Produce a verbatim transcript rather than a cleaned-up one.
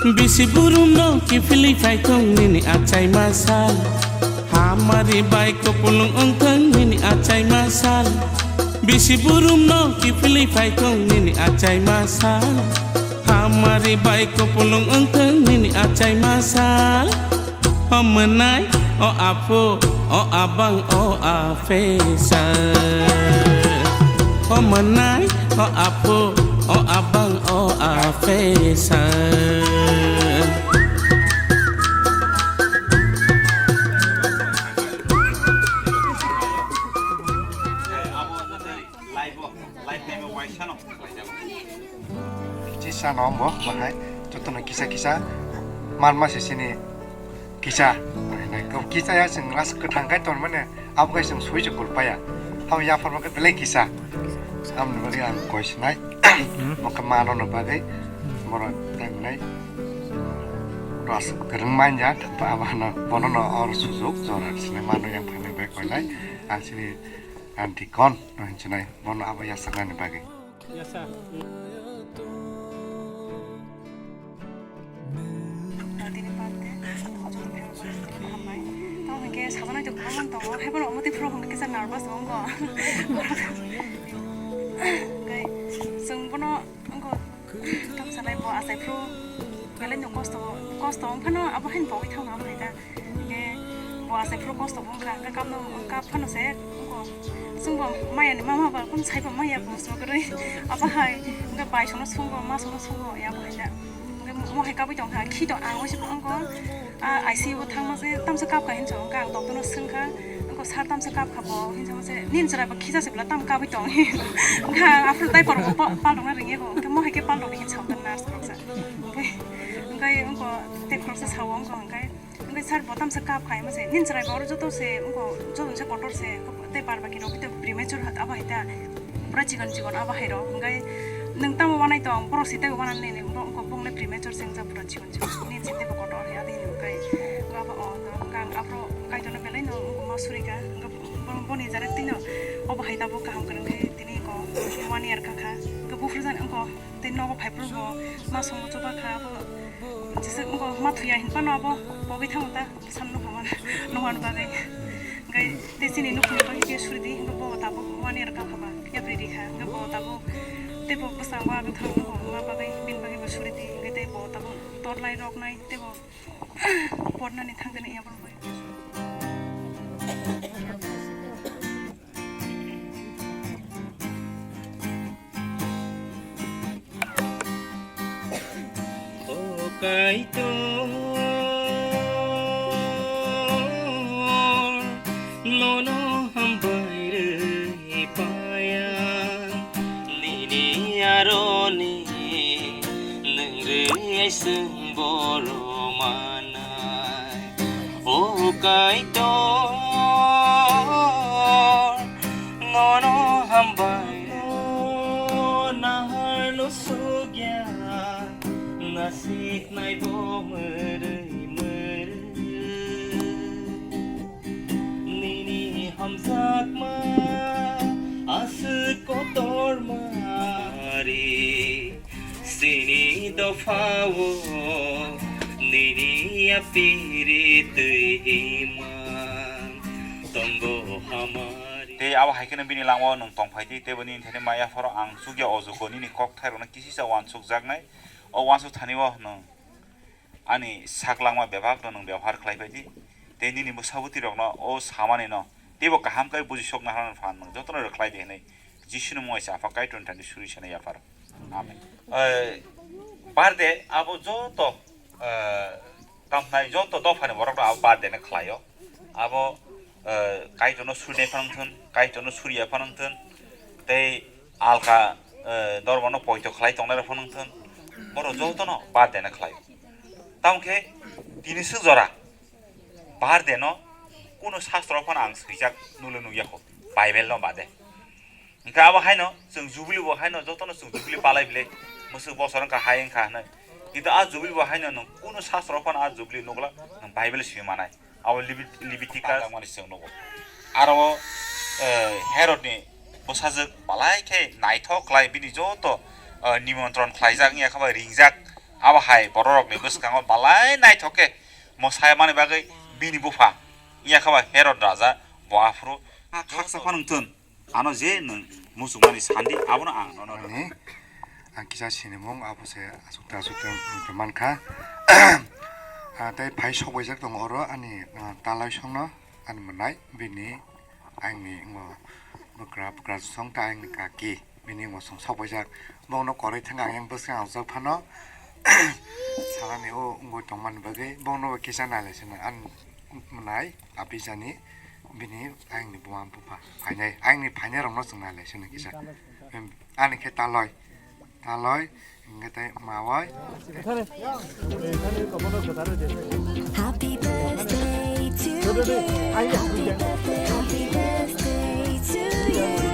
Bisi burum no kiphilwi phaithung nini achai masal. Hamari bai kupulung wngthung nini achai masal. Bisi burum no kiphilwi phaithung nini achai masal. Hamari bai kupulung wngthung nini achai masal. O mwnai, o aphu, o abang, o afesa. O mwnai, o aphu, o abang, o afesa. Chisa no bo bahai jotono kisa kisa manma se sini kisa. Kisa ya chwng ras kwthang kai ton mane abo kai chwng soi se kulpaya. Habo yaphar bagwi belai kisa. Amni bagwi ang koi sinai. Mokhe mano no bagwi borok tai belai ras kwrwng manya thangpa abano bono no or sujuk jora sinai mano yang thangni bai koinai. Ang sini anti kon no hinsinai bono abo yasaknani bagwi. Tini birthday, joto phai rok bai hambai. Tamo hinkhe sabanai to kwbangma tongo, haiphano omo twi phuru hwnba kisa nervous tongo. Hwnkhe chwng bono wngkha tamsa nai bo achai phuru belai no kosto, kosto wngphano abo haino pogwi thangma abo hai ta. Hingke bo asai phuru kosto bo wngkha, hingke kapno kap phano se wngkha. Chwngbo maya ni mama ba kun saibo maya bo sogoroi. Abo hai hingke bai sono songo, ma sono songo, ya bo hai da. Hingke mo hai kabui tong kha, khi tong ang oisi wngkha. A I C U bo thangma se tamsa kap kha hinso wngkha, ang doctor no swngkha. Wngkha sir tamsa kap kha bo hinso se nin chwrai bo khija se bwla tam kabui tong. Wngkha ang aphuru diaper bo pa-, pal tongna ringye bo. Hingke mo hai ke pal tong hinsa wngkha nurse rok sa. Hingke, hingke wngkha te khoroksa sao wngkha hingke. Hingke sir bo tamsa kap khai ma se, nin chwrai bo oro joto se, wngkha joto se kotor se, tei bar baki rok khe premature hat abo hai ta, pura chikon chikon abo hai rok, hingke nwng tamo wanai tong, borok se tei wanani nini, wngkha bongni premature se wngjak pura chikon chikon, nin se tei bo kotor ya, adi hino hingke, abo o, wngkha ang aphuru kaitor no belai no wngkha ma suri kha, wngkha bo-, boni jara tei no, obo hai ta bo kaham kwrwng khe tini wngkha one year kha kha, wngkha buphuru jani wngkha tei nogo phai phuru bo ma somo chuba kha, abo Jesa wngkha ma thuya hinphano abo pogwi thango ta, sam nukha mano, nukmani bagwi. Hingke tei chini nukhungni bagwi khe suri di, hingke bo tabuk one year kha ba, yapri ri kha, hingke bo tabuk tei bo bwskango abo thang nukha, wngma bagwi bini bagwi bo suri di, hingke tei bo tabuk torlai roknai, tei bo pornani thang tini yapri bagwi. O Kaitor, nono hambai rwi paya, nini aroni nwng rwi aiswng boro manai. O Kaitor, nono hambai, o nahar no sugya, nasik nai bo mwrwi mwrwi. Nini hamjakma aswk kotorma ri. Chini dophao nini yapiri twi imang tongo hamari. Tei abo hai kheno bini langmao nwng tongphai di, tei bo nini thani maya phoro ang chukya o jugo nini kok thairokno kisisa uansukjaknai. O uansuk thani o nwng ani sak langma bebakno nwng byabohar khlai phai di, tei nini bwsa bwtwirokno o samani no teibo kaham khe bujisokna hwnwi phan nwng jotono rwkhlai di hwnwi Jisuni mungwi se Apha Kaitorni thani suri sanai yaphar. Amen. Eh, birthday abo joto, eh, tamhnai joto dophani borokno abo birthday no khlaio. Abo, eh, Kaitorno surinai phano wngthun, Kaitorno suriya phano wngthun, tei alka, eh, dormano poito khlai tongnai rok phano wngthun, borok jotono birthday no khlaio. Tamokhe tini swk jora birthday no kuno sastro phano ang swijak nulo nukya kho, Bible no bade. Hingkhe abo haino chwng Jubilee bo haino jotono chwng Jubilee palai bile, mwswk bosor wngkha hai wngkha hwnwi. Kintu a Jubilee bo haino nwng kuno sastro phano a Jubilee nukla nwng Bible simi manai. Abo Levi-, Leviticus tangmani chwng nugo. Aro, eh, Herod ni bwsajwk balai khe naithok khlai bini joto, eh, nimontron khlaijak wngya khe bai ringjak Abo hai bororokni bwskango balai naithok khe mwsayamani bagwi bini bupha wngya khe ba Herod raja bo aphuru khaksa phano wng thun. Ano je nwng muchungmani sandi, abono ang nono rwnai. Ani, ang kisa sinimung, abo se aswk ta aswk ta wngwi mankha. Ah, tei phai sokbaijak tongo oro ani, ah, talai songno, ani mwnai, bini, angni, ngo, bwkra, bwkra song ta angni kaki, bini ngo song sokbaijak. Bongno koroi thang ang yang bwskang ang jak phano, salani o wngwi tongmani bagwi, bongno bo kisa nailai sino, ani mwnai, abijani, bini, angni buma bupha, phainai, angni phainai rokno chwng nailai sino kisa. Em, ani khe taloi, taloi, hingke tei mawai. Happy birthday to you. Happy birthday, happy birthday to you.